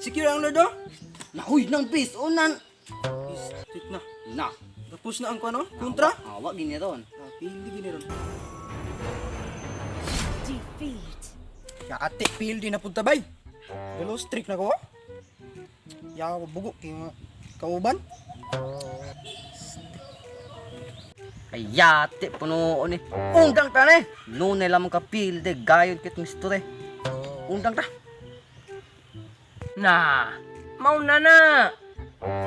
Secure ang Lord oh. Nahuy nang bis unan. Streak na. Na. Tapos na ang kuno, kontra. Awa gini ron. Ah, pili gini ron. Defeat. Ya ate pili na punta bay. Dalo streak na ko. Oh. Ya bugo kay mga kauban. Kayate puno ni. Undang ta ni. Nunay lamang ka pilde gayon kit mistore. Undang ta. Na, mauna na.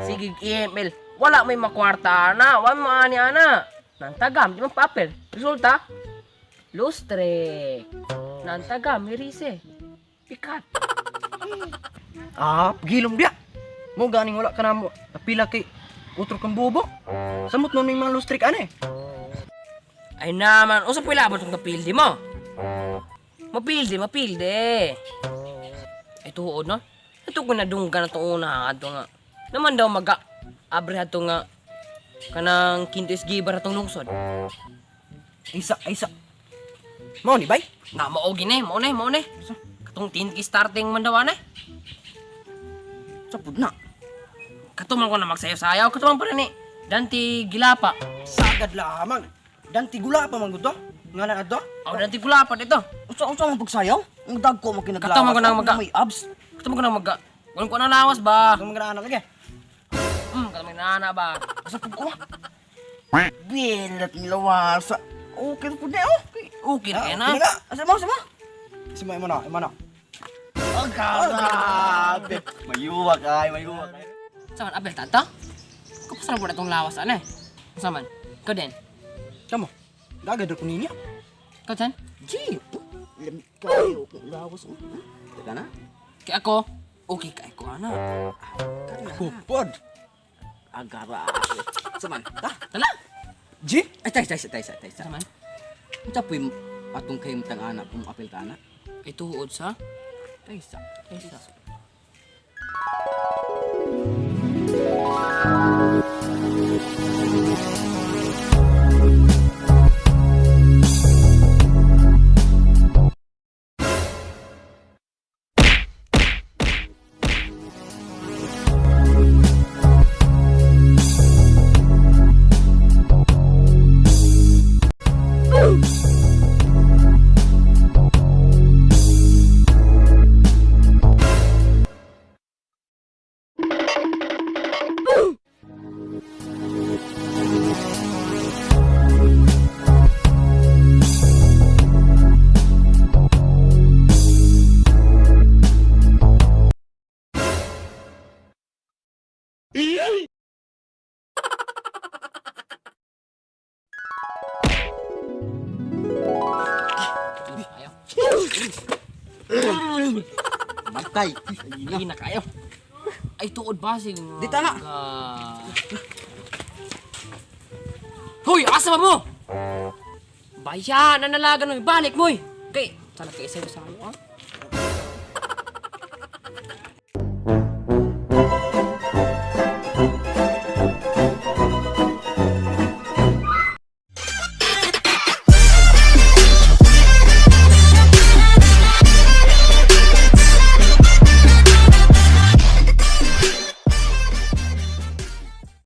Sige, email. Wala may makwarta na. Wala mo ani ana. Nantagam, di man papel. Resulta, lustre. Nantagam, mirise. Pikat. Ah, gilom dia. Mo ganing wala ka na mo. Napila kay utro kang bubo. Samot nun yung mga lustrik ane. Ay naman, usa pila ba itong kapildi mo? Mapildi, mapildi. Ay tuod no? Ito ko nadunggan na itong una ato nga. Naman daw maga abre ato nga kanang kintis gibar atong lungsod. Isa, isa. Mao ni bay. Nga mao gini, mao na, mao na. Katong tinki starting man daw ane. Sa pud na. Kato man ko na magsayaw-sayaw, kato man pa rin ni Danti Gilapa. Sagad lamang. Dan tigula pa man gud to. Nga na adto. Aw Danti Gulapa dito. Unsa unsa man pagsayaw? Ang dagko man kinaglawas. Kato man ko nang maga- May abs. Kato man ko na maga. Walang ko na lawas ba? Kung mga anak lagi. Kato man na ba? Sa pud ko. Bilat nilawasa. Okay pud na oh. Okay. Okay na Ah, na. okay na. Asa mo, asa mo? Isa mo na, imo na. Oh, grabe. Mayuwa kay, mayuwa kay. Saman apel tata? Kapasan po na itong lawas ane. Saman. Ikaw din. Kamo. Gagad ko ninyo. Ikaw din. G. Lamig kayo kung lawas mo. Teka na. Kaya ako, okay kay ko ana. Kupod. Agara. Saman. Ta. Tala. G. Ay, tay, tay, tay, tay, tay. Saman. Unsa po'y atong kahimtang anak kung apel ta na? Ay tuod sa. Tay sa. Ay sa. Ayaw. Bantay. Hindi na kayo. Ay tuod ba sig. Di ta na. Hoy, asa ba mo? Bayan, nanalagan mo. Balik mo. Kay, sana kay isa sayo.